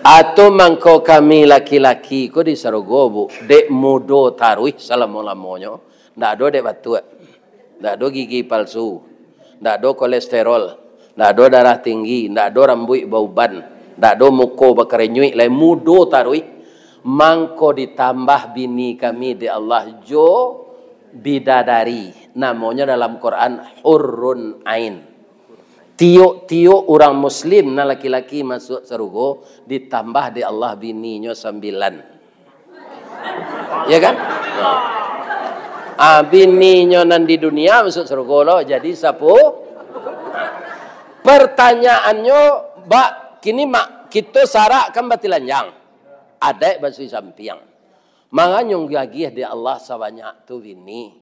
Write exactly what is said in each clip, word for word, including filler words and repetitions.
Atau mangko kami laki-laki ko di sarugo, Bu, dek mudo taruih salamo-lamonyo, ndak ado dek batuak, ndak ado gigi palsu, ndak ado kolesterol, ndak ado darah tinggi, ndak ado rambuik bauban, ndak ado muko bakarenyuik lai, mudo taruih. Mangko ditambah bini kami dek Allah jo bidadari, namonyo dalam Quran hurun ain. Tiok-tiok urang muslim nan laki-laki masuak sarugo, ditambah dek Allah bininyo sambilan. Ya kan? Nah. Ah, bininyo nan di dunia masuak sarugo lo, jadi sapu-, Pertanyaannyo, bak, kini mak, kito sarak kan batilanjang. Adaik basuih sampiang. Manganyong gagiah di Allah sabanyak tu bini.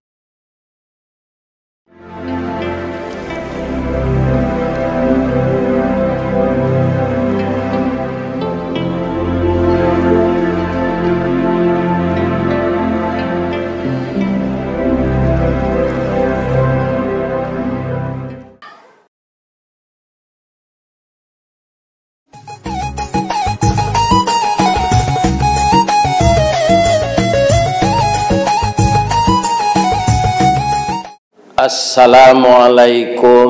Assalamualaikum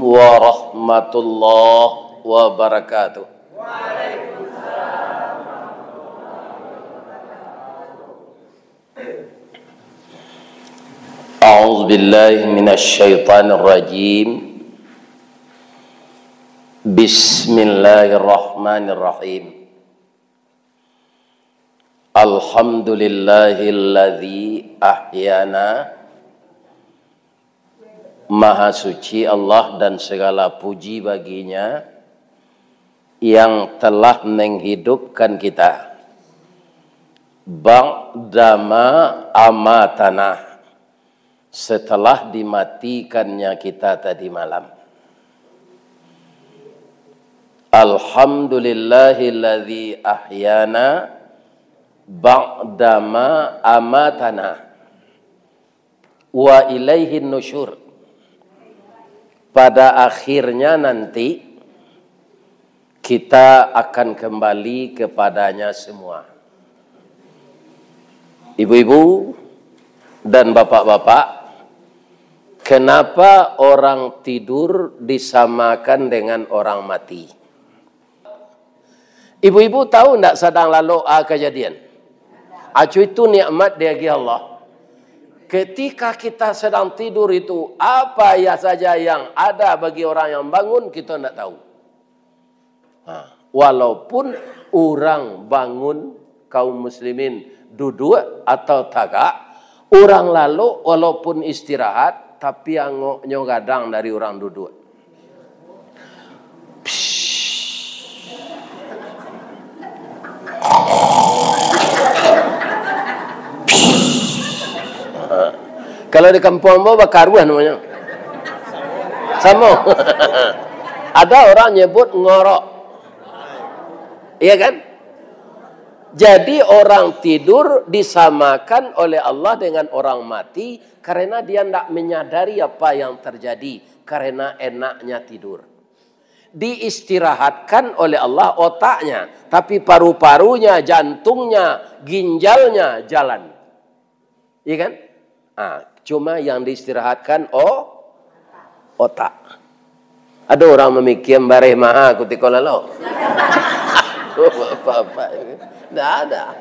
warahmatullahi wabarakatuh. A'udzubillahi minasyaitonirrajim. Bismillahirrahmanirrahim. Alhamdulillahilladzi ahyana. Maha suci Allah dan segala puji bagi-Nya yang telah menghidupkan kita. Ba'dama amatana, setelah dimatikannya kita tadi malam. Alhamdulillahilladzi ahyana ba'dama amatana. Wa ilaihin nusyur. Pada akhirnya nanti, kita akan kembali kepada-Nya semua. Ibu-ibu dan bapak-bapak, kenapa orang tidur disamakan dengan orang mati? Ibu-ibu tahu ndak sadang lalok a kajadian? Acu itu nikmat diagiah Allah. Ketika kita sedang tidur itu, apa ya saja yang ada bagi orang yang bangun, kita ndak tahu. Ha, walaupun urang bangun, kaum muslimin duduak atau tagak, urang lalok walaupun istirahat, tapi angoknyo gadang dari urang duduak. Kalau di kampuang ambo, bakaruah namonyo. Samo. Ada orang nyebut ngorok. Iya kan? Jadi, orang tidur disamakan oleh Allah dengan orang mati karena dia ndak menyadari apa yang terjadi, karena enaknya tidur. Diistirahatkan oleh Allah otaknya, tapi paru-parunya, jantungnya, ginjalnya jalan. Iya kan? Ah, cuma yang diistirahatkan o-, otak. Ada orang mamikia bareh maha kutiko lalok. Bapak-bapak, ndak ada.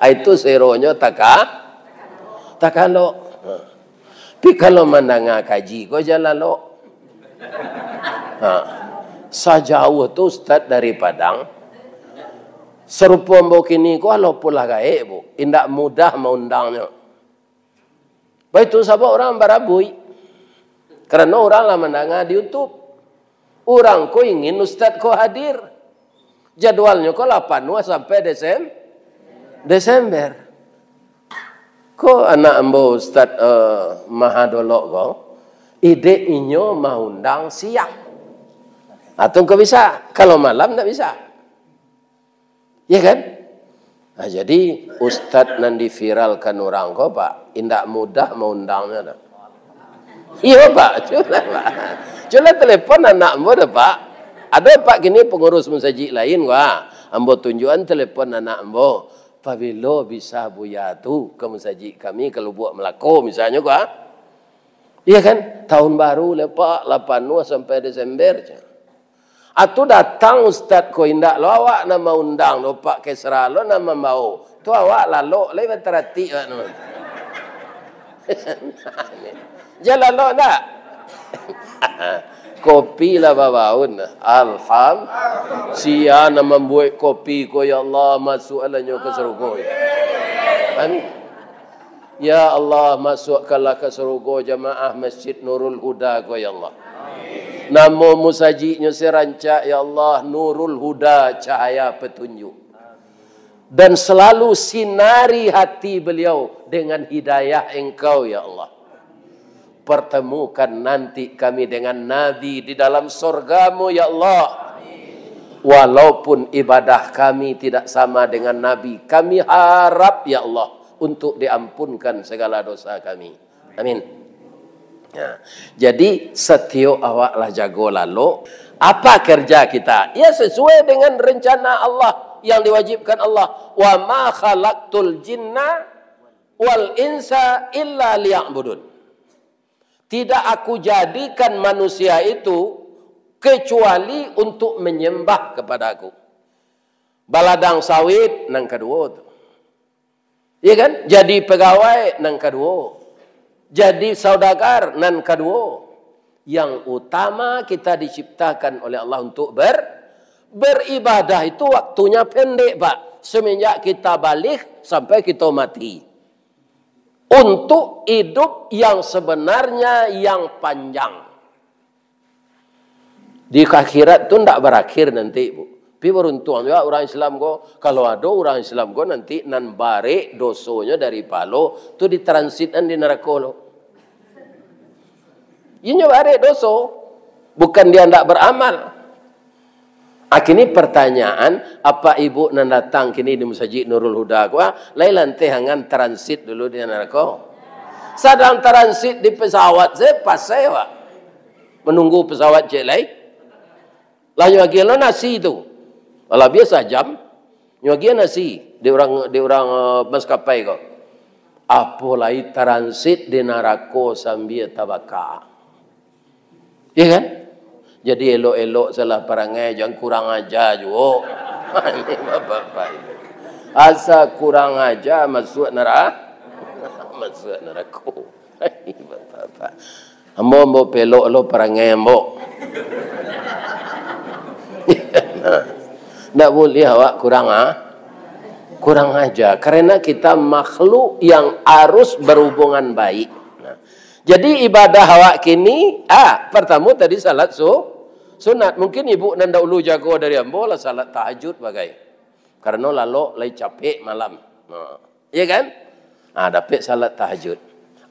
Ah, itu seronyo taka-, takalok. Tapi kalau mandanga kaji ko jan lalok. Ha. Sajauah tu ustaz dari Padang, sarupo ambo kini ko, walaupun lah gaek, Bu, indak mudah maundangnyo. Baitu sabab urang barabuik. Karano urang lah mandanga di YouTube. Urang ko ingin ustaz ko hadir. Jadwalnyo ko lah panuah sampai Desem-, Desember. Ko anak ambo Ustaz, eh, Maha Dolok ko, idek inyo maundang siang. Atau engkau bisa, kalau malam ndak bisa. Ya kan? Nah, jadi ustaz nan diviralkan urang ko, Pak, indak mudah maundangnyo tu. Iyo, Pak. Cubolah, Pak. Cubolah telepon anak ambo tu, Pak. Ado pak kini pangurus masajik lain, wah, ambo tunjuakan telepon anak ambo. Pabilo bisa Buya tu ka masajik kami ka Lubuak Melako, misalnyo, wah. Iya kan? Tahun baru lah, Pak, lah panuah sampai Desember, cah. Atu datang ustaz ko, indak lo awak nan maundang do, Pak, kesra lo nan mambao. Tu awak lalok lai bataratik awak tu. Jan lalok ndak? Kopi lah babaun. Alham-, sia nan mambuek kopi ko, ya Allah, masuaklah nyo ka sarugo. Amin. Ya Allah, masuakkanlah ka sarugo jamaah Masjid Nurul Huda ko, ya Allah. Namo musajiknyo se rancak, ya Allah, Nurul Huda, cahaya petunjuk. Dan selalu sinari hati beliau dengan hidayah Engkau, ya Allah. Pertemukan nanti kami dengan Nabi di dalam sorga-Mu, ya Allah. Walaupun ibadah kami tidak sama dengan Nabi, kami harap, ya Allah, untuk diampunkan segala dosa kami. Amin. Ya. Jadi, satiok awak lah jago lalok, apa kerja kita? Ya, sesuai dengan rencana Allah yang diwajibkan Allah. "Wa ma khalaqtul jinna wal insa illa liya'budun." Tidak Aku jadikan manusia itu kecuali untuk menyembah kepada Aku. Baladang sawit nan kaduo tu. Iya kan? Jadi pegawai nan kaduo. Jadi saudagar nan kaduo. Yang utama kita diciptakan oleh Allah untuk ber-, beribadah itu waktunya pendek, Pak. Semenjak kita baligh sampai kita mati. Untuk hidup yang sebenarnya yang panjang. Di akhirat tu ndak barakhir nanti, Bu. Tapi baruntuang juga urang Islam ko, kalau ado urang Islam ko nanti nan barek dosonyo dari palo, tu ditransitan di narako lo. Inyo barek doso, bukan dia ndak beramal. Ah, kini pertanyaan, apa ibu nan datang kini di Masajik Nurul Huda ko, ah, lai lanteh angan transit dulu di narako? Sadang transit di pesawat, saya pasai, Pak. Menunggu pesawat cek lai. Lah nyo agiah lo nasi tu. Lah biasa jam, nyo agiah nasi di urang, di urang, eh, maskapai ko. Apo lai transit di narako sambia tabaka. Iya kan? Jadi elok-elok salah parangai, jan kurang aja juo. Ini bapak-bapak ini. Asa kurang aja masuak nara-, masuak narako. Bapak-bapak. Ambo, ambo pelok lo parangai ambo. Nah, ndak buliah awak kurang, ah, kurang aja. Karena kita makhluk yang harus berhubungan baik. Nah, jadi ibadah awak kini, ah, pertamo tadi salat su-, sunat. Mungkin ibu nan dahulu jago dari ambo lah salat tahajud bagai. Karena lalok lai capek malam. Nah. Iya kan? Ah, dapek salat tahajud.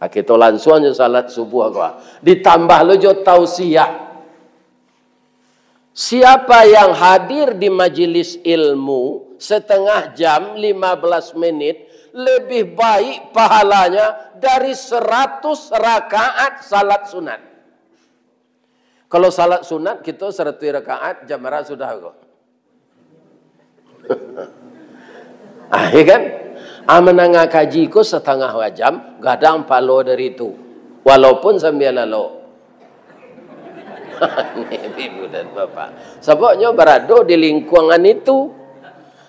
Ah, kito lansuang jo salat subuah ko. Ditambah lo jo tausiah. Siapa yang hadir di majelis ilmu setengah jam, lima belas menit, lebih baik pahalanya dari seratus rakaat salat sunat. Kalau salat sunat, kito saratuih rakaat, jam bara sudah ko? Ah, iya kan? Ah, manangah kaji ko satangah jam, gadang palo dari tu. Walaupun sambia lalok. Ibu dan bapak. Sababnyo barado di lingkungan itu.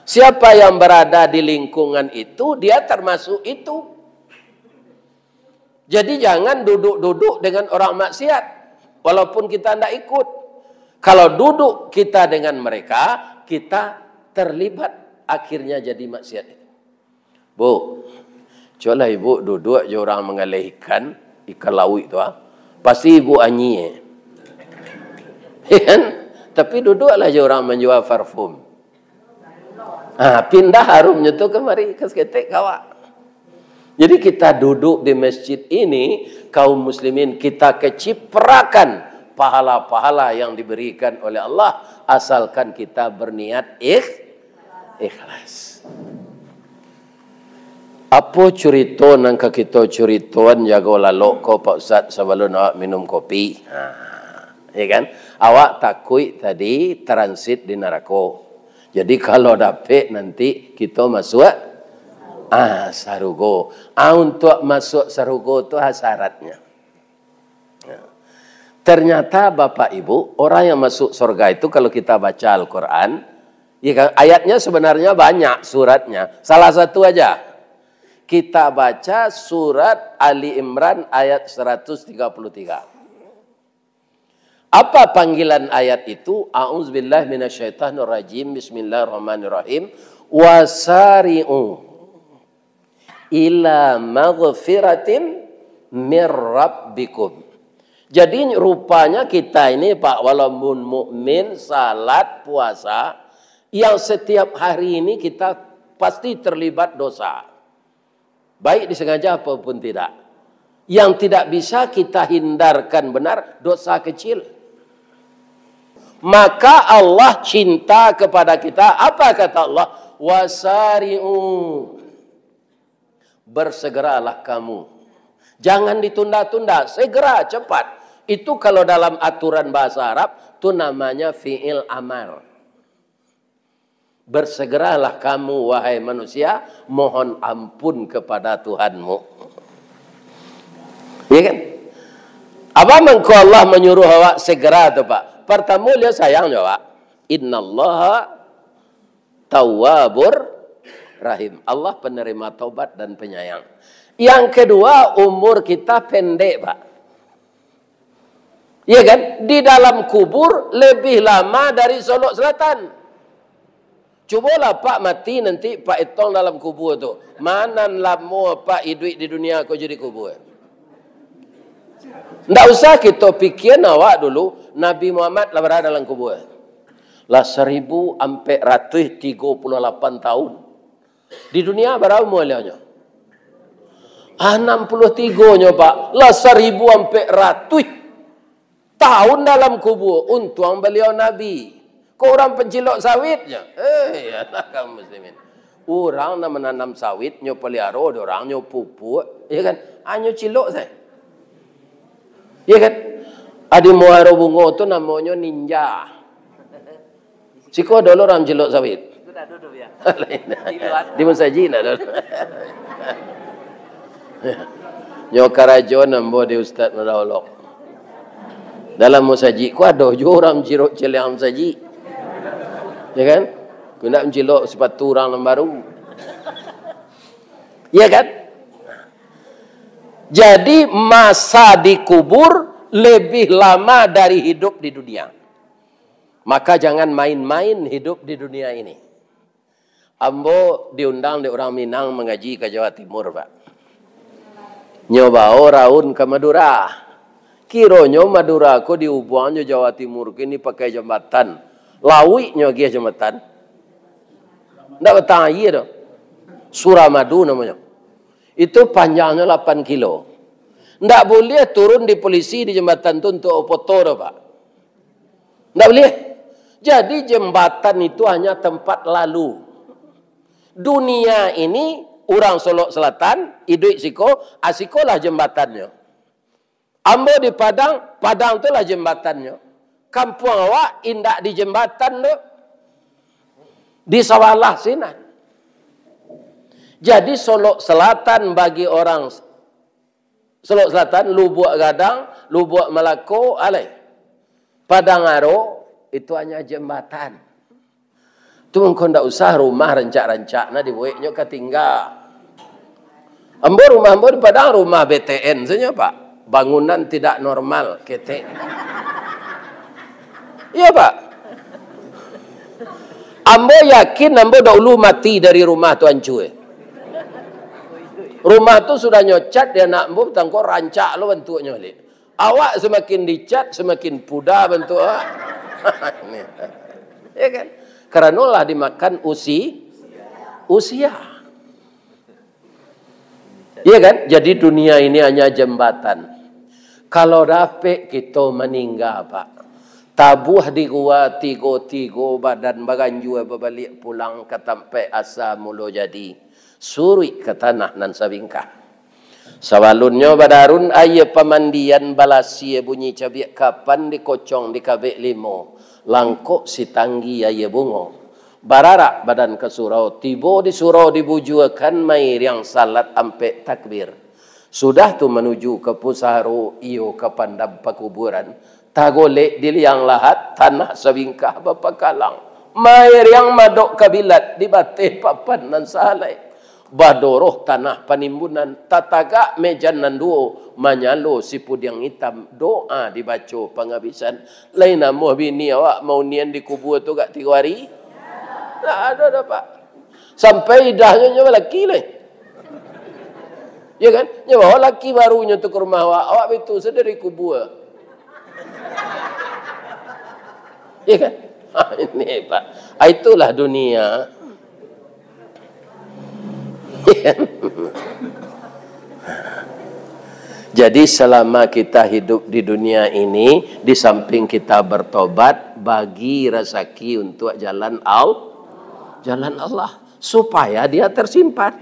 Siapa yang berada di lingkungan itu, dia termasuk itu. Jadi, jangan duduk-duduk dengan orang maksiat, walaupun kita ndak ikut. Kalau duduk kita dengan mereka, kita terlibat, akhirnya jadi maksiat. Bu, cubolah ibu duduk jo urang manggaleh ikan, ikan lauik tu, ah. Pasti ibu anyia. Iya kan? Tapi duduklah jo urang manjua parfum. Ah, pindah harumnyo tu kamari, ka saketek ka awak. Jadi, kita duduk di masjid ini, kaum muslimin, kita keciprakan pahala-pahala yang diberikan oleh Allah, asalkan kita berniat ikh-, ikhlas. Apo curito nan ka kito curitoan jago lalok ko, Pak Ustaz, sabalun awak minum kopi? Ha. Ya kan? Awak takuik tadi transit di narako. Jadi, kalau dapek nanti kito masuak, ah, sarugo. Ah, untuak masuak sarugo tu, ah, syaratnya. Ya. Ternyata, Bapak Ibu, orang yang masuk surga itu, kalau kita baca Al-Quran, ya kan, ayatnya sebenarnya banyak suratnya. Salah satu aja. Kita baca surat Ali Imran ayat seratus tiga puluh tiga. Apa panggilan ayat itu? A'udzubillahi minasyaitonirrajim. Bismillahirrahmanirrahim. Wasari'u ila maghfiratin mir rabbikum. Jadi, rupanya kita ini, Pak, walaupun mukmin, salat, puasa, yang setiap hari ini kita pasti terlibat dosa. Baik disengaja ataupun tidak. Yang tidak bisa kita hindarkan benar, dosa kecil. Maka Allah cinta kepada kita. Apa kata Allah? Wasari'u. Bersegeralah kamu. Jangan ditunda-tunda, segera, cepat. Itu kalau dalam aturan bahasa Arab, tu namanya fi'il amar. Bersegeralah kamu, wahai manusia, mohon ampun kepada Tuhanmu. Ya kan? Apa mangko Allah manyuruh awak segera tu, Pak? Pertama, beliau sayang jo awak. Innallaha tawwabur rahim. Allah penerima taubat dan penyayang. Yang kedua, umur kita pendek, Pak. Ya kan? Di dalam kubur lebih lama dari Solok Selatan. Cubolah Pak mati nanti, Pak etong dalam kubur tu. Manan lamo Pak iduik di dunia ko jo di kubur. Ndak usah kito pikian awak dulu, Nabi Muhammad lah bara dalam kubur. Lah saribu ampek ratuih tigo puluah lapan tahun. Di dunia bara umur baliaunyo? Anam puluah tigo nyo, Pak. Lah saribu ampek ratuih tahun dalam kubur. Untuang baliau Nabi. Ko urang pancilok sawitnyo. Eh, anak kaum muslimin. Urang nan mananam sawit, nyo paliaro, dek urang nyo pupuk, ya kan? Hanyo cilok sajo. Ya kan? Adi muaro bungo tu namonyo ninja. Siko ado lo urang cilok sawit? Itu dah ado tu, ya. Di luar. Di musajik ndak ado. Nyo karajo nan ambo di Ustaz Madaolok. Dalam musajik ko ado juo urang cilok ciliang musajik. Ya kan? Ko ndak mancilok sipatu urang nan baru. Ya kan? Jadi, masa di kubur lebih lama dari hidup di dunia. Maka jangan main-main hidup di dunia ini. Ambo diundang dek urang Minang mangaji ka Jawa Timur, Pak. Nyo bao raun ka Madura. Kironyo Madura ko diubuang jo Jawa Timur ko ini pakai jambatan. Lauik nyo agiah jambatan. Ndak batang aia doh. Suramadu namonyo. Itu panjangnyo lapan kilo. Ndak buliah turun di polisi di jambatan tu untuak foto doh, Pak. Ndak buliah. Jadi, jambatan itu hanya tempat lalu. Dunia ini, urang Solok Selatan, iduik siko, ah, sikolah jambatannyo. Ambo di Padang, Padang tu lah jambatannyo. Kampuang awak indak di jambatan tu. Di Sawalah sinan. Jadi, Solok Selatan bagi orang Solok Selatan, Lubuak Gadang, Lubuak Malako, alai. Padang Aro, itu hanya jambatan. Tu mangko ndak usah rumah rancak-rancak, nah, dibueknyo ka tingga. Ambo, rumah ambo di Padang, rumah B T N sajo, Pak. Bangunan tidak normal, ketek. Iya, Pak. Ambo yakin ambo dahulu mati dari rumah tu ancua. Rumah tu sudah nyo cat di anak ambo, tangko rancak lo bantuaknyo baliak. Awak samakin dicat, samakin puda bantuak awak. Ya kan? Karano lah dimakan usi-, usia. Iya kan? Jadi, dunia ini hanya jambatan. Kalau dapek kito maningga, Pak, tabuah di gua tigo-tigo badan baganjua babaliak pulang ka tampek asa mulo jadi, suruik ka tanah nan sabingkah. Sabalunnyo badarun aia pamandian, balasia bunyi cabiak kapan, dikocong dikabek limo, langkok sitanggi aia bungo. Bararak badan ka surau, tibo di surau dibujuakan, mairiang salat ampek takbir. Sudah tu manuju ka pusaro, iyo ka pandam pakuburan, tagolek di liang lahat, tanah sabingkah bapakalang. Mairiang madok kabilat, di bateh papan nan sahalai. Badoroh tanah panimbunan, tatagak mejan nan duo, manyalo sipudiang itam, doa dibaco pangabisan. Lai namuah bini awak maunian di kubua tu gak tigo ari? Ndak ado doh, Pak. Sampai idahnyo nyo laki lai. Ya kan? Nyo bawa laki barunyo tu ka rumah awak, awak bitu sadari kubua. Ya kan? Ah, ini, Pak. Ah, itulah dunia. Jadi, selama kita hidup di dunia ini, di samping kita bertobat, bagi rasaki untuk jalan Al-, jalan Allah, supaya dia tersimpan.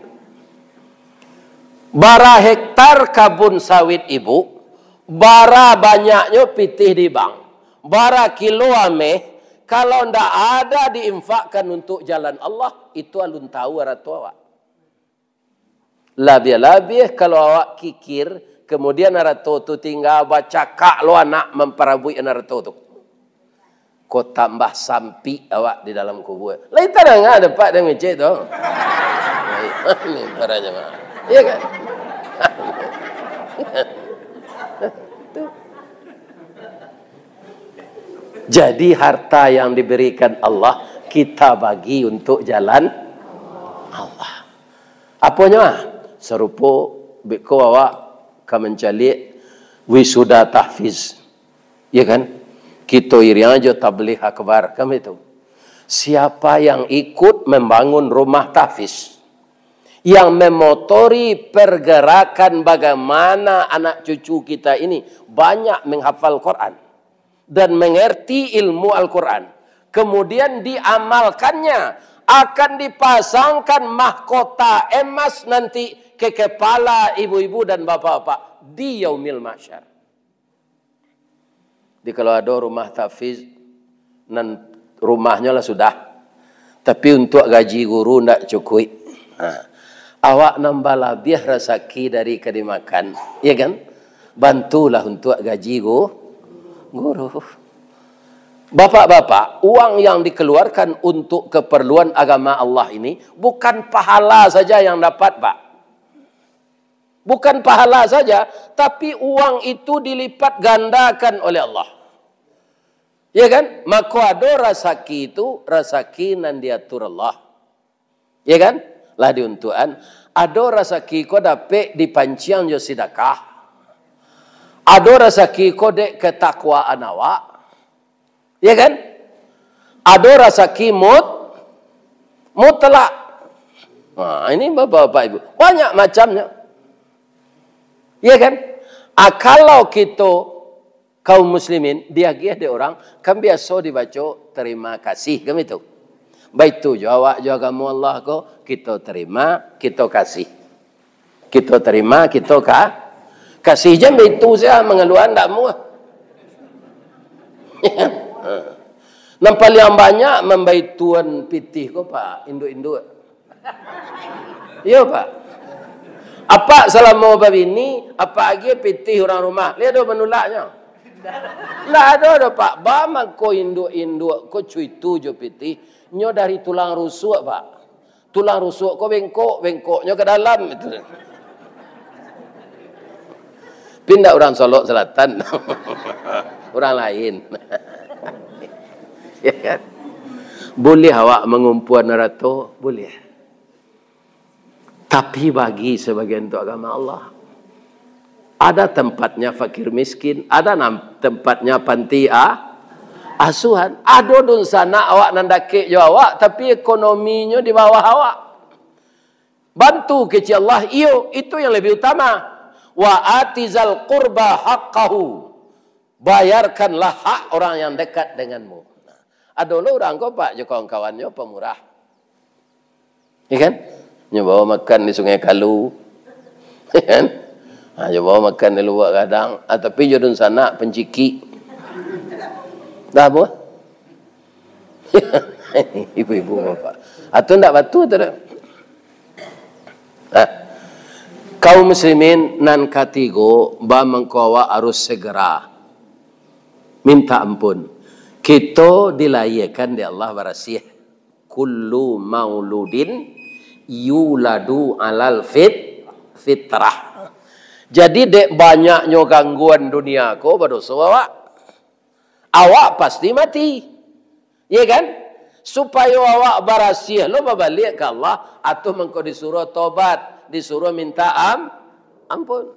Bara hektar kabun sawit ibu, bara banyaknyo pitih di bank, bara kilo ameh, kalau ndak ada diinfakkan untuk jalan Allah, itu alun tahu arato awak. Labiah-labiah kalau awak kikir, kemudian arato tu tingga, bacakak lo anak mamparabuik arato tu. Ko tambah sampik awak di dalam kubua. Lai tadanga dek Pak dek ngecek tu. Ini para jamaah. Iya kan? Tu. Jadi harta yang diberikan Allah, kita bagi untuk jalan Allah. Aponyo ah? Sarupo beko awak ka mancaliak wisuda tahfiz. Ya kan? Kito iriang aja tabligh akbar, kan itu. Siapa yang ikut membangun rumah tahfiz, yang memotori pergerakan bagaimana anak cucu kita ini banyak menghafal Quran dan mengerti ilmu Al-Quran, kemudian diamalkannya, akan dipasangkan mahkota emas nanti ke kepala ibu-ibu dan bapak-bapak di Yaumil Mahsyar. Jadi kalau ado rumah tahfiz, nan rumahnyo lah sudah, tapi untuak gaji guru ndak cukuik. Ha. Awak nambah labiah rasaki dari ka dimakan, ya kan? Bantulah untuak gaji gu-, guru. Bapak-bapak, uang yang dikeluarkan untuk keperluan agama Allah ini bukan pahala saja yang dapat, Pak. Bukan pahala saja, tapi uang itu dilipat gandakan oleh Allah. Ya kan? Mako ado rasaki itu, rasaki nan diatur Allah. Ya kan? Lah diuntukan. Ado rasaki ko dapek dipanciang jo sidakah. Ado rasaki ko dek ketakwaan awak. Ya kan? Ado rasaki mut-, mutlak. Nah, ini bapak-bapak ibu, banyak macamnya. Ya kan? Ah, kalau kito kaum muslimin diagiah dek orang, kan biaso dibaco terima kasih, kan itu? Baitu jo awak jo agamo Allah ko, kito terima, kito kasih. Kito terima, kito ka-, kasih. Jan baitu sajo mangaluan ndak muah. Nan paliang banyak mambaituan pitih ko, Pak, induak-induak. Iyo, Pak. Apak salamo babini, apak agiah pitih urang rumah, lai ado manulaknyo? Ndak ado doh, Pak. Ba mangko induak-induak ko cuitu jo pitih, nyo dari tulang rusuak, Pak. Tulang rusuak ko bengkok, bengkoknyo ka dalam itu. Tapi ndak urang Solok Selatan. Urang lain. Ya kan? Buliah awak mangumpuan arato, buliah. Tapi bagi sabagian untuak agama Allah. Ada tempatnya fakir miskin, ada nam-, tempatnya panti a-, asuhan. Ado dunsanak awak nan dakek jo awak, tapi ekonominyo di bawah awak. Bantu kecil Allah, iyo, itu yang lebih utama. Wa atizal qurba haqqahu. Bayarkanlah hak orang yang dekat denganmu. Nah, ado lo urang ko, Pak, jo kawan-kawannyo pamurah. Ya kan? Nyo bawa makan di Sungai Kalu. Ya kan? Ha, jo bao makan di lubuak gadang, ha, tapi jo dunsanak pancikik. Dah apo? Ibu-ibu, bapak. Atau ndak batua tu dah? Ha. Kaum muslimin nan katigo, ba mangko awak harus segera minta ampun. Kito dilahiakan dek Allah barasiah. Kullu mauludin yuladu alal fit-, fitrah. Jadi, dek banyaknyo gangguan dunia ko, badoso awak. Awak pasti mati. Iya kan? Supayo awak barasiah lo babaliak ka Allah, atau mangko disuruh tobat, disuruh minta am-, ampun.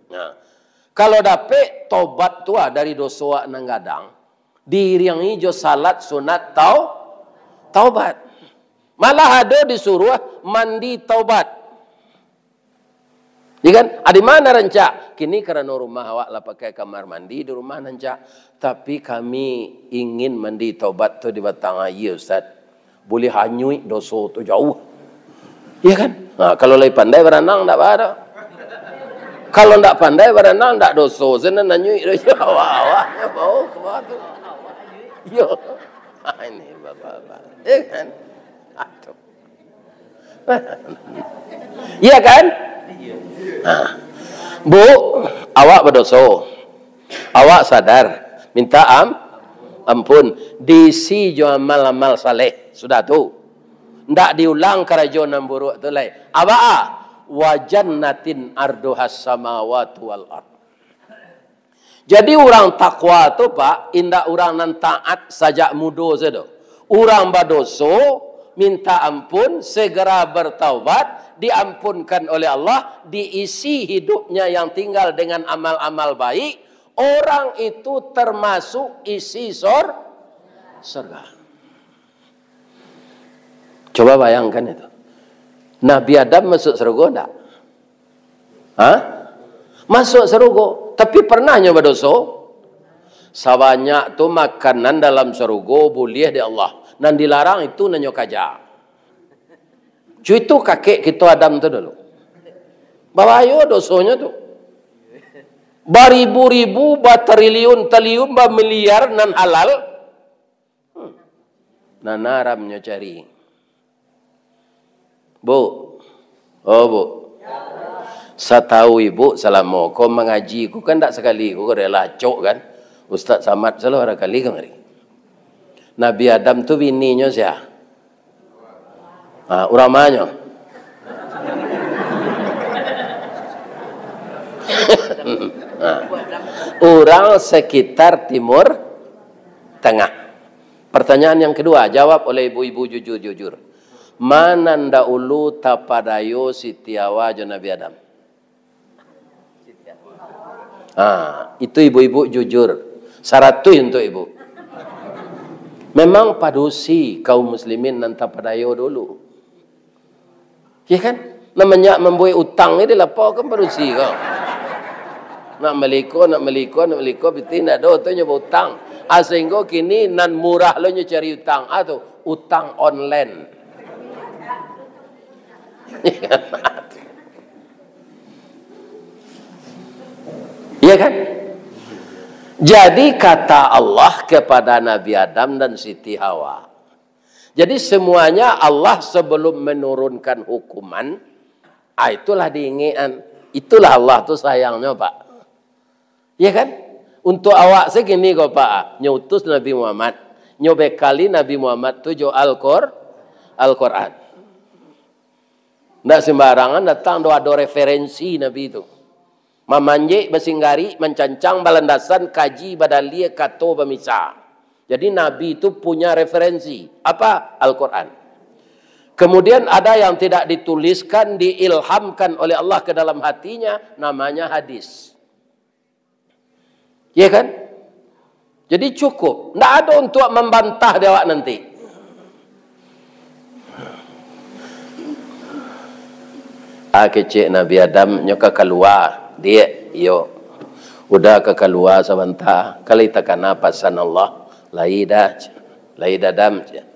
Nah, kalau dapek tobat tu, ah, dari doso awak nan gadang, diiringi jo salat sunat tau-, taubat. Malah ado disuruh mandi taubat. Ya kan? Adi ma nan rancak? Kini karano rumah awak lah pakai kamar mandi, di rumah nan rancak. Tapi kami ingin mandi taubat tu di batang aia, Ustaz. Buliah hanyuik doso tu jauah. Ya kan? Ha, kalau lai pandai baranang, ndak baa doh. Kalau ndak pandai baranang, ndak doso. Sinan hanyuik doso. Awak-awaknyo bau ka bawah tu. Yo. Ha, ini bapak-bapak. Ya kan? Aduh. Iya kan? Nah. Bu, awak badoso. Awak sadar, minta am-, ampun. Diisi jo amal-amal saleh. Sudah tu. Ndak diulang karajo nan buruak tu lai. Apo? Wa jannatin arduhas samawati wal ard. Jadi, urang takwa tu, Pak, indak urang nan taat sajak mudo sajo. Urang badoso, minta ampun, segera bertaubat, diampunkan oleh Allah, diisi hidupnya yang tinggal dengan amal-amal baik, orang itu termasuk isi sor-, sorga. Coba bayangkan itu. Nabi Adam masuk sorga ndak? Ha? Masuk sarugo, tapi pernah nyo badoso? Sabanyak tu makanan dalam sarugo buliah dek Allah. Nan dilarang itu nan nyo kaja. Cu itu kakek kito Adam tu dulu. Babahayo dosonyo tu. Baribu-ribu, batriliun-triliun, bamiliar nan halal. Hmm. Nan haram nyo cari. Bu. Oh, Bu. Satau Ibu, salamo ko mangaji ko kan dak sakali ko, ko lah acok kan. Ustaz Samad salah bara kali kamari. Nabi Adam tu bininyo sia? Ha, urang manyo? Ha. Urang sekitar Timur Tengah. Pertanyaan yang kedua, jawab oleh ibu-ibu jujur-jujur. Ma nan dahulu tapadayo Siti Hawa jo Nabi Adam? Ah, itu ibu-ibu jujur. Saratuih untuk ibu. Memang padusi kaum muslimin nan tapadayo dulu. Ya kan? Namanya mambuek utang ni dilaporkan padusi ko. Nak maliko, nak maliko, nak maliko, pitih ndak ado tu nyo utang. Ah, sehingga kini nan murah lo nyo cari utang. Ah, tu, utang online. Iya kan? Jadi kata Allah kepada Nabi Adam dan Siti Hawa. Jadi semuanya Allah sebelum menurunkan hukuman, ah, itulah diingekan. Itulah Allah tu sayangnyo, Pak. Iya kan? Untuk awak segini ko, Pak, nyo utus Nabi Muhammad, nyo bekali Nabi Muhammad tu jo Al-Qur-, Al-Quran. Ndak sembarangan datang, do ado referensi Nabi tu. Mamanjek basinggari, mancancang balandasan, kaji badalia, kato bamisa. Jadi Nabi tu punya referensi. Apa? Al-Quran. Kemudian ada yang tidak dituliskan, diilhamkan oleh Allah ke dalam hatinya, namanya hadis. Ya kan? Jadi cukup. Ndak ado untuak mambantah di awak nanti. Ah, kecek Nabi Adam, nyo ka kalua, Diak, iyo. Udah ka kalua sabanta, ka lai takana pasan Allah, lai dah, lai dadam, cek.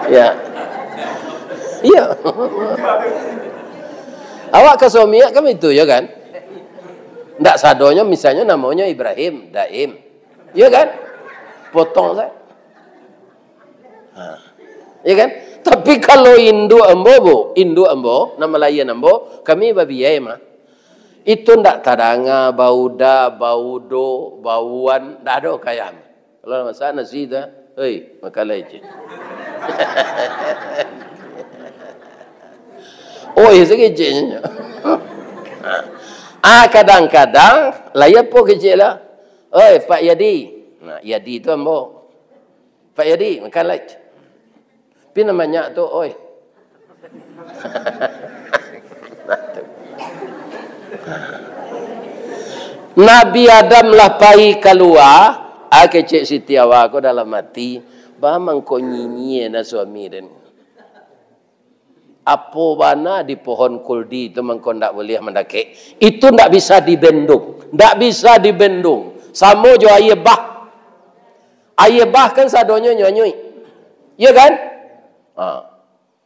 Ya. Iya. Awak ka suami awak kan itu, ya kan? Ndak sadonyo, misalnyo namonyo Ibrahim, Daim. Ya kan? Potong saja. Ha. Ya kan? Tapi kalau induak ambo, Bu, induak ambo, nan malahian ambo, kami babiai mah. Itu ndak tadanga, bauda, baudo, bauan, ndak ado kayam. Kalau masak nasi tu, "Hei, makanlah icik." Oi, sakeceknyo. Ah, kadang-kadang, lah iya po kecek lah. "Oi, Pak Yadi." Nah, Yadi tu ambo. "Pak Yadi, makanlah." Pi nan banyak tu, oi. Nabi Adam lah pai kalua, ah, kecek Siti Hawa ko dalam ati, "Ba mangko nyinyia na suami den. Apo bana di pohon kuldi tu mangko ndak buliah mandakek?" Itu ndak bisa dibendung, ndak bisa dibendung. Samo jo aia bah. Aia bah kan sadonyo nyo anyuik. Iya kan? Ha.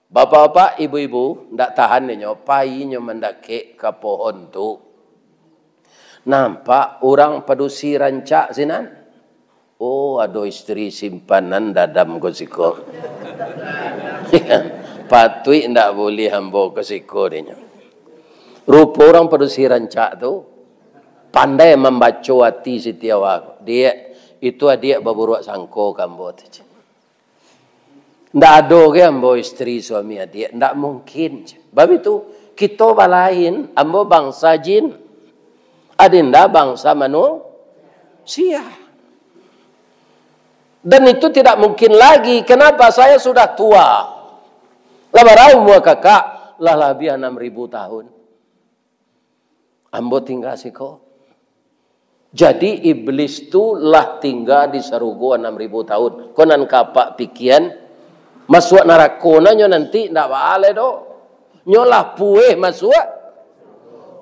Bapak-bapak, ibu-ibu, ndak tahan inyo, pai inyo mandakek ka pohon tu. Nampak urang padusi rancak sinan. Oh, ado isteri simpanan Adam ko siko. Patuik ndak buliah ambo ko siko, dinyo. Rupo urang padusi rancak tu pandai mambaco ati Siti Hawa ko. "Diak, itu adiak baburuak sangko ka ambo tu, ceh. Ndak ado ge ambo isteri suami adiak, ndak mungkin," ceh. Bab itu, kito balain, ambo bangsa jin, adinda bangsa manusia. Dan itu tidak mungkin lagi. Kenapa? Saya sudah tua. Lah bara umua kakak? Lah labiah anam ribu tahun. Ambo tingga siko. Jadi, iblis tu lah tingga di sarugo anam ribu tahun. Ko nan ka apak pikian, masuak narako nah nyo nanti ndak baa lai doh. Nyo lah pueh masuak.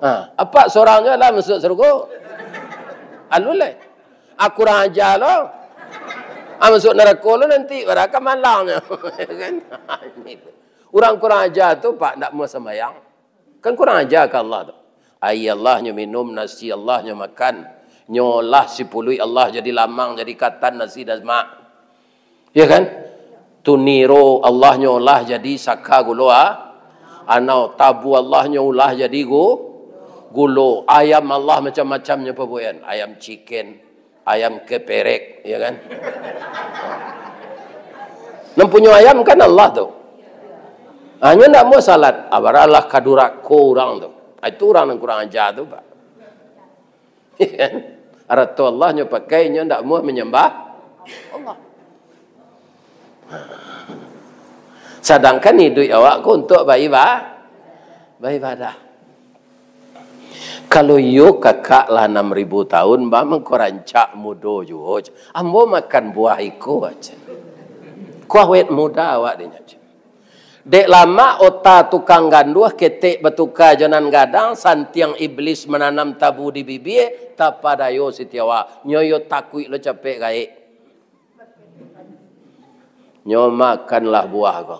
Ha, apak sorang nyo lah masuak sarugo. Alun lai. Ah, kurang aja lo. Ah, masuak narako lo nanti, padahal kan malang nyo. Kan? Urang kurang aja tu, Pak, ndak mau sambayang. Kan kurang aja ka Allah tu. Aia Allah nyo minum, nasi Allah nyo makan. Nyo olah sipuluik Allah jadi lamang, jadi katan nasi dan mak. Ya kan? Tuniro Allah nyo olah jadi saka gulo a-, anau. Tabu Allah nyo olah jadi gu-, gulo. Ayam Allah macam-macam nyo pabuekan. Ayam chicken, ayam keperek, ya kan? Nan punyo ayam kan Allah tu. Hanyo ndak mau salat, abaralah ka durako urang tu. Ah, itu urang nan kurang aja tu, Pak. Ya kan? Arato Allah nyo pakai, nyo ndak mau manyambah Allah. Sadangkan iduik awak ko untuak baiba-, baibadah. Kalau iyo kakak lah anam ribu tahun, ba mangko rancak mudo juo. Ambo makan buah iko aja. Ko awet muda awak dinyo. Dek lamak ota tukang ganduah ketek batuka jo nan gadang, santiang iblis mananam tabu di bibia, tapadayo Siti Hawa. Nyo iyo takuik lo capek gaek. Nyo makanlah buah ko.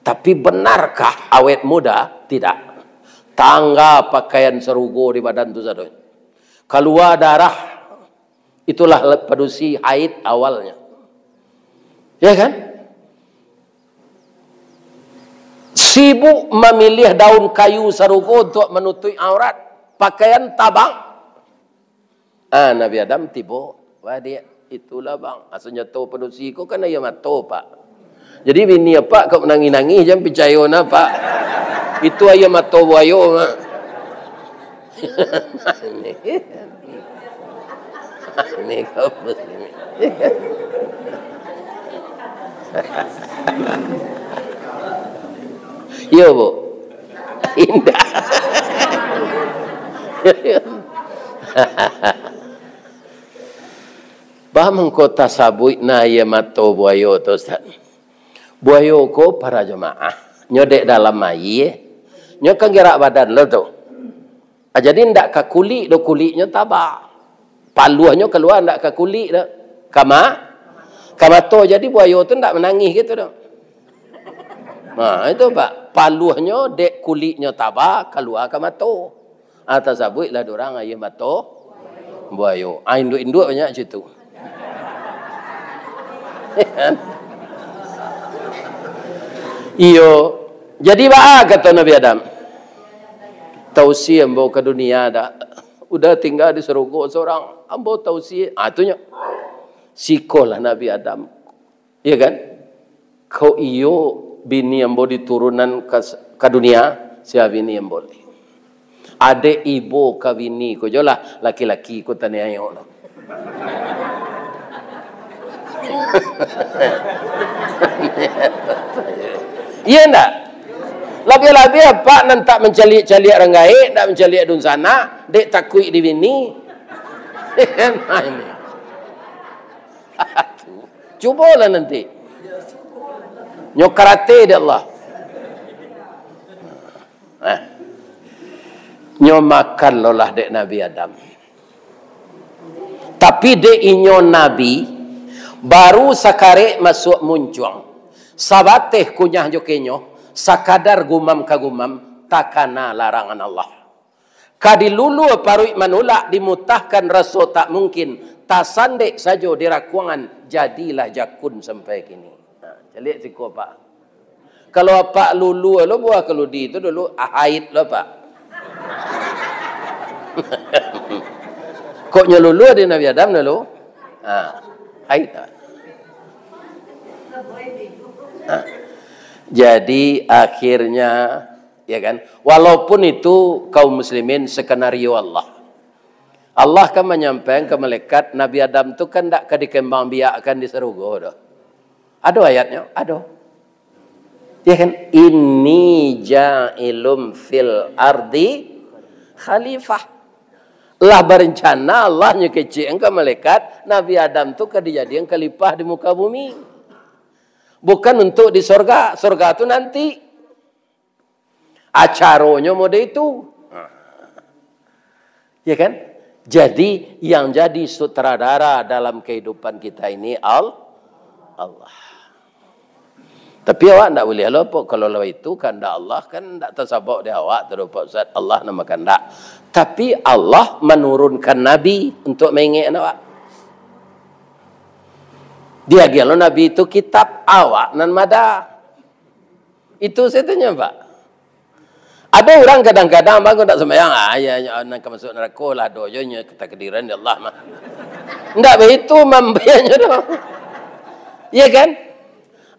Tapi benarkah awet muda? Tidak. Tangga pakaian sarugo di badan tu sadonyo. Kalua darah, itulah le-, padusi haid awalnya. Ya kan? Sibuk mamiliah daun kayu sarugo untuk manutuik aurat. Pakaian tabang. Ah, Nabi Adam tibo, "Wah, diak, itulah, Bang. Asa nyato padusi ko kan aia mato, Pak. Jadi bini apak kok nangih-nangih, jan picayo nah, Pak. Itu aia mato buayo, Mak." Aneh kau muslimin. Iyo, Bu. Indak. Ba mangko tasabuik nah aia mato buayo tu, Ustaz? Buayo ko para jamaah, nyo dek dalam aia, nyo kan gerak badan lo tu. Ah, jadi ndak ka kulik do, kuliknyo taba. Paluahnyo kalua ndak ka kulik doh. Ka ma-, ka mato. Jadi buayo tu ndak manangih gitu doh. Nah, itu, Pak. Paluahnyo dek kuliknyo taba, kalua ka mato. Ah, tasabuiklah dek urang aia mato buayo. Ah, induak-induak banyak situ. Iyo. Jadi, baa kato Nabi Adam? Tausia ambo ka dunia dak? Udah tingga di sarugo sorang, ambo tausia. Ah, tu nyo. Sikolah Nabi Adam. Iya kan? Kok iyo bini ambo diturunan ka, ka dunia, sia bini ambo lai. Adek ibo ka bini ko jo lah, laki-laki ko taniayo lo. Iya ndak? Labiah-labiah apak nan tak mancaliak-caliak urang gaek, tak mancaliak dunsanak, dek takuik di bini. Nah, ini. Cubolah nanti. Nyo karate dek Allah. Eh. Nyo makan lo lah dek Nabi Adam. Tapi dek inyo Nabi, baru sakarek masuak muncuang, sabateh kunyah jo kenyuah, sakadar gumam ka gumam, takana larangan Allah. Ka dilulua paruik manulak, dimutahkan raso tak mungkin, tasandek sajo di rakuangan, jadilah jakun sampai kini. Nah, caliak siko, Pak. Kalau apak lulua lo buah kaludi tu dulu, ah, haid lo, Pak. Kok nyo lulua di Nabi Adam dulu? Ah, haid. Ah. Jadi akhirnya, ya kan? Walaupun itu kaum muslimin skenario Allah. Allah kan manyampaikan ka malaikat, Nabi Adam tu kan ndak ka dikembangbiakkan di sarugo doh. Ado ayatnyo? Ado. Ya kan? "Inni ja'ilum fil ardi khalifah." Lah barencana Allah nyo kecek ka malaikat, Nabi Adam tu ka dijadian khalifah di muka bumi. Bukan untuk di sorga. Sorga tu nanti. Acaronyo mode itu. Ya kan? Jadi, yang jadi sutradara dalam kehidupan kita ini Al-, Allah. Tapi awak ndak buliah lo, Pok. Kalau lah itu kandak Allah, kan ndak tasabok di awak tu doh, Pak Ustaz. Allah nan bakandak. Tapi Allah manurunkan Nabi untuk maingekkan awak. Diagiah lo Nabi itu kitab, awak nan mada. Itu satunyo, Pak. Ado urang kadang-kadang, bang, kok ndak sumbayang, ah, ya, ya, nan ka masuak narako lah, ado jo nyo katakdiran dek Allah mah. Ndak baitu mambayarnyo doh. Iya kan?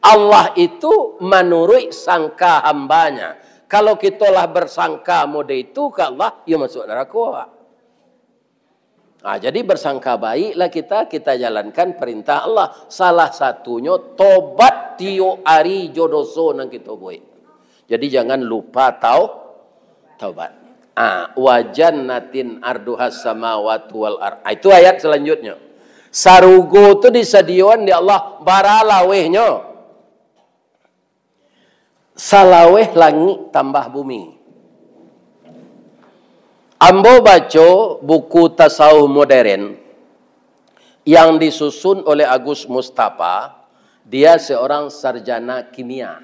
Allah itu manuruik sangka hambanya. Kalau kito lah bersangka mode itu ka Allah, yo masuak narako. Ah, jadi bersangka baiklah kita, kita jalankan perintah Allah. Salah satunyo tobat tiok ari jo doso nan kito buek. Jadi jangan lupa tau-, taubat. Ah, "Wa jannatin arduhas samawati wal ar-," ah, itu ayat selanjutnyo. Sarugo tu disadioan di Allah, bara lawehnyo. Salaweh langik tambah bumi. Ambo baco buku tasawuf modern yang disusun oleh Agus Mustafa, dia seorang sarjana kimia.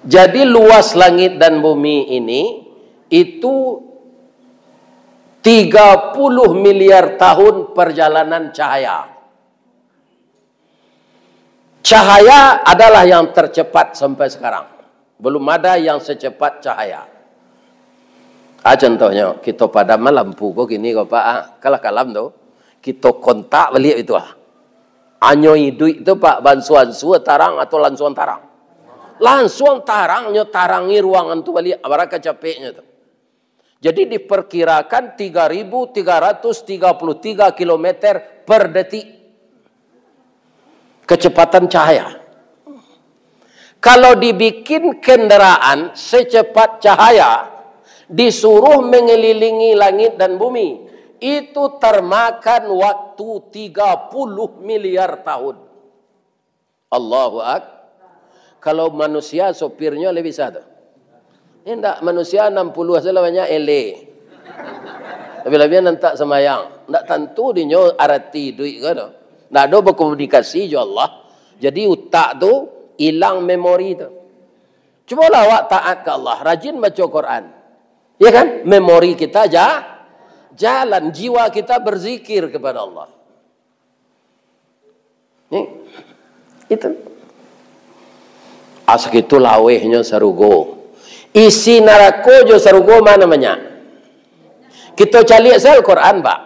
Jadi, luas langit dan bumi ini, itu tiga puluh miliar tahun perjalanan cahaya. Cahaya adalah yang tercepat sampai sekarang. Belum ada yang secepat cahaya. Ah, contohnyo, kito padam lampu ko kini ko, Pak, ah, kalah kalam tu. Kito kontak baliak itu, ah. Anyo iduik tu, Pak, bansuan sua tarang atau lansuang tarang? Lansuang tarang, nyo tarangi ruangan tu baliak, bara kacapeknyo tu. Jadi, diperkirakan tiga ribu tiga ratus tiga puluh tiga kilometer per detik kecepatan cahaya. Kalau dibikin kendaraan secepat cahaya, disuruh mengelilingi langit dan bumi, itu termakan waktu tiga puluh miliar tahun. Allahu Ak-, kalau manusia, sopirnyo lai bisa tu. Indak, manusia anam puluah sajo lah banyak, eleh. Tapi labiah nan tak sambayang, ndak tantu dinyo arati iduik ko do. Ndak ado bakomunikasi jo Allah. Jadi utak tu ilang memori tu. Cubolah awak taat ka Allah, rajin baco Quran. Ya kan? Memori kita ja-, jalan, jiwa kita berzikir kepada Allah. Ni, itu. Asa itu lawehnyo sarugo. Isi narako jo sarugo ma namonyo? Kito caliak se Al-Quran, Pak.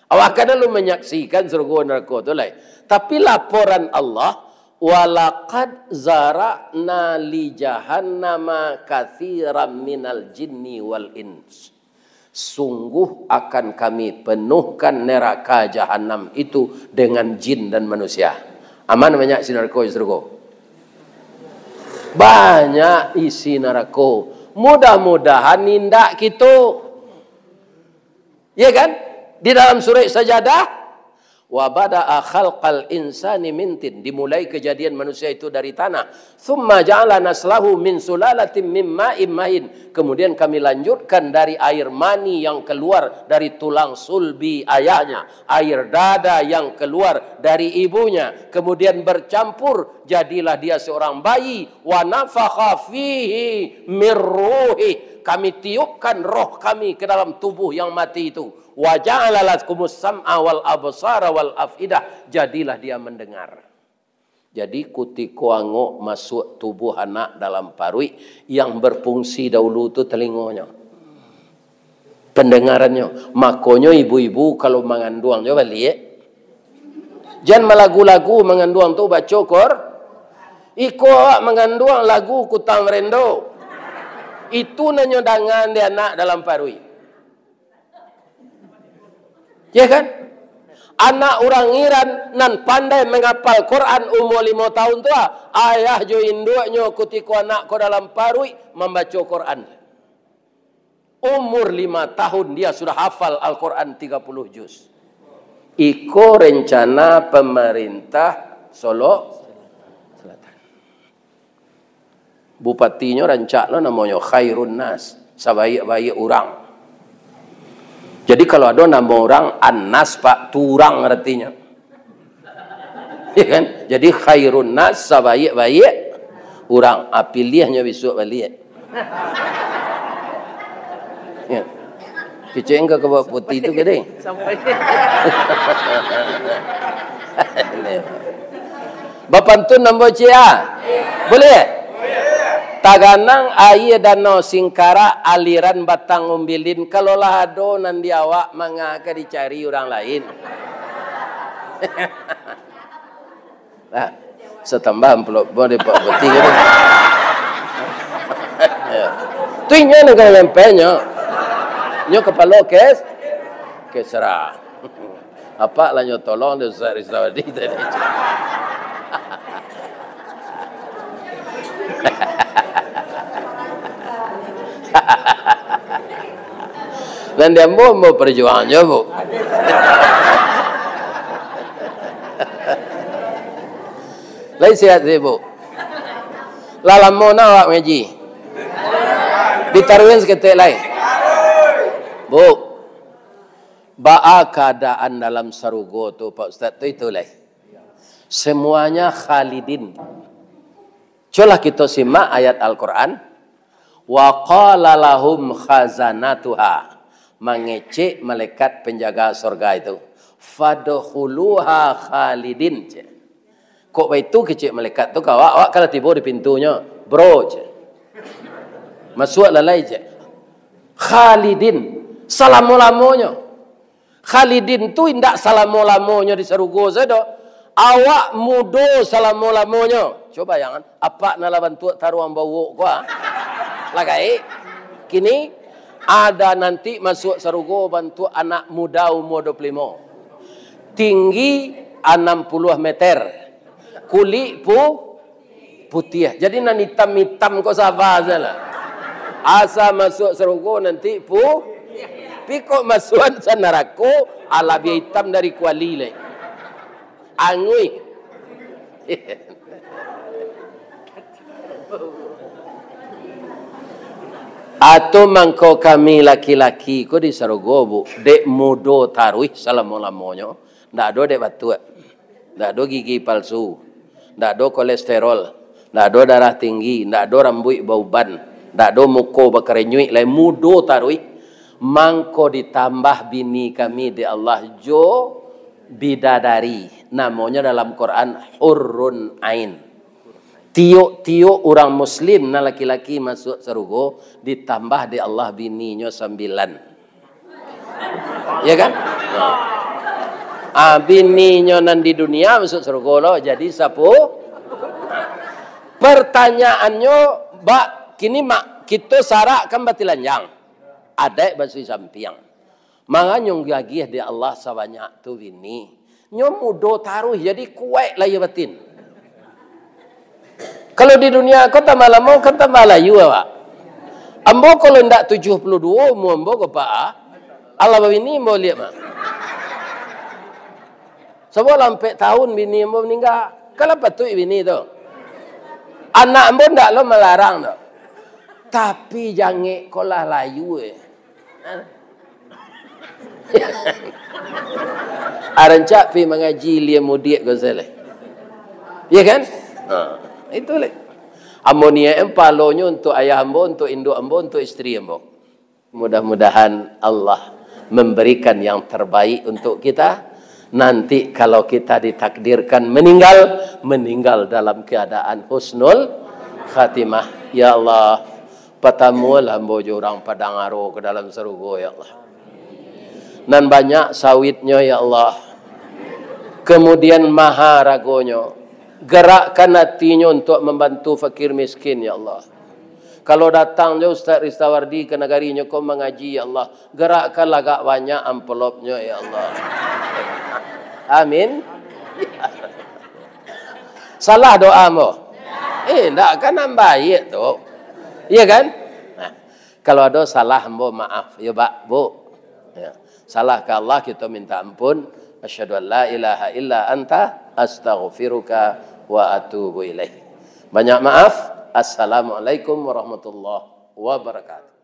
Awak kan lalu manyaksikan sarugo narako tu lai. Tapi laporan Allah, "Walaqad zara'na li jahannama katsiran minal jinni wal ins." Sungguh akan Kami penuhkan neraka Jahanam itu dengan jin dan manusia. Aman banyak isi narako di sarugo? Banyak isi narako. Mudah-mudahan indak kito. Ya kan? Di dalam surah Sajadah, "Wa bada'a khalqal insani min tin." Dimulai kejadian manusia itu dari tanah. "Tsumma ja'ala naslahu min sulalatin min ma'in mahin." Kemudian Kami lanjutkan dari air mani yang keluar dari tulang sulbi ayahnya, air dada yang keluar dari ibunya, kemudian bercampur, jadilah dia seorang bayi. "Wa nafakha fihi mir ruhi." Kami tiupkan roh Kami ke dalam tubuh yang mati itu. "Wa ja'ala lakumus sam'a wal absara wal afidah." Jadilah dia mendengar. Jadi, kutiko angok masuak tubuh anak dalam paruik, yang berfungsi dahulu tu telingonyo, pendengarannyo. Makonyo ibu-ibu kalau manganduang jo baliak, jan malagu-lagu manganduang tu baco Qur-, iko awak manganduang lagu Kutang Rendo. Itu nan nyo dangaan di anak dalam paruik. Ya kan? Anak urang Iran nan pandai mangapal Quran umur limo tahun tu, ah, ayah jo induaknyo kutiko anak ko dalam paruik mambaco Quran. Umur lima tahun dia sudah hafal Al-Quran tiga puluh juz. Iko rencana pemerintah Solok Selatan. Bupatinyo rancak lo namonyo, Khairun Nas, sabaiak-baiak urang. Jadi, kalau ado namo urang Anas, Pak, tu urang aratinyo. Ya kan? Jadi, Khairun Nas, sabaiak-baiak urang. Ah, piliahnyo bisuak baliak. Ya. Kecek engkau ka bawah putih tu ke, deh? Sampai. Bapantun ambo ciek, ah? Buliah? Taganang aia Danau Singkarak, aliran Batang Umbilin, kalau lah ado nan di awak, manga ka dicari urang lain. Nah, satambah amplop bo dek Pak Bupati ko. Ya. Tu inyo nan ka manyampai nyo. Nyo kapalo kes, kesra. Apak lah nyo tolong dek Ustaz Rizawadi tadi. Nan di ambo, ambo pajuang jo, Bu. Lai sehat, Bu? Lah lamo na awak mangaji? Ditaruihan saketek lai. Bu, baa kaadaan dalam sarugo tu, Pak Ustaz, tu itu lai? Semuanya khalidin. Cubolah kito simak ayat Al-Quran. "Wa qala lahum khazanatuha." Mangecek malaikat penjaga sorga itu, "Fadkhuluha khalidin," cek. Kok baitu kecek malaikat tu ka awak, awak ka lah tibo di pintunyo, "Bro," cek. "Masuak lah lai," cek. "Khalidin, salamo-lamonyo." Khalidin tu indak salamo-lamonyo di sarugo sajo doh. Awak mudo salamo-lamonyo. Cubo bayangan, apak nan lah bantuak taruang bauak ko, ah. Lah gaek. Kini, ada nanti masuak sarugo bantuak anak muda umur dua puluh limo. Tinggi anam puluah meter. Kulik pu-, putiah. Jadi nan itam-itam ko saba sajolah. Asa masuak sarugo nanti pu-, pi kok masuak sa narako, alah labiah itam dari kuali lai. Anguih. Atau mangko kami laki-laki ko di sarugo, Bu, dek mudo taruih salamo-lamonyo, ndak ado dek batuak, ndak ado gigi palsu, ndak ado kolesterol, ndak ado darah tinggi, ndak ado rambuik bauban, ndak ado muko bakarenyuik lai, mudo taruih, mangko ditambah bini kami dek Allah jo bidadari, namonyo dalam Quran hurrun ain. Tiok-tiok urang muslim nan laki-laki masuak sarugo, ditambah dek Allah bininyo sambilan. Ya kan? Ah, bininyo nan di dunia masuak sarugo lo, jadi sapu-, Pertanyaannyo, bak kini mak kito sarak kan batilanjang. Adaik basui sampiang. Manganyo gagiah di Allah sabanyak tu bini. Nyo mudo taruih, jadi kuaik lahia batin. Kalau di dunia ko tambah lamo, kan tambah layu awak. Ambo kalau indak tujuah puluah duo umua ambo ko, Pak, ah. Alah babini ambo liak mah. Sabab lah ampek tahun bini ambo maningga. Kan lah patuik bini tu. Anak ambo ndak lo malarang tu. Tapi jangek ko lah layu, eh. Arancak pi mangaji ilia mudiak ko salah. Ya kan? Ha, itu leh. Ambo niaik palonyo untuk ayah ambo, untuk induak ambo, untuk isteri ambo. Mudah-mudahan Allah memberikan yang terbaik untuk kita. Nanti kalau kita ditakdirkan meninggal, meninggal dalam keadaan husnul khatimah. Ya Allah, patamualah ambo jo urang Padang Aro ka dalam sarugo, ya Allah. Nan banyak sawitnyo, ya Allah. Kemudian maharagonyo. Gerakkan hatinyo untuk membantu fakir miskin, ya Allah. Kalau datang jo Ustaz Ristawardi ka nagarinyo ko mangaji, ya Allah, gerakkanlah agak banyak amplopnyo, ya Allah. Amin. Salah doa ambo? Eh, ndak kan, nan baiak tu. Iya kan? Nah, kalau ado salah ambo, maaf. Yo, Bak, Bu. Ya. Salah ka Allah, kito minta ampun. Asyhadu an la ilaha illa anta, astaghfiruka wa atubu ilaik. Banyak maaf. Assalamualaikum warahmatullahi wabarakatuh.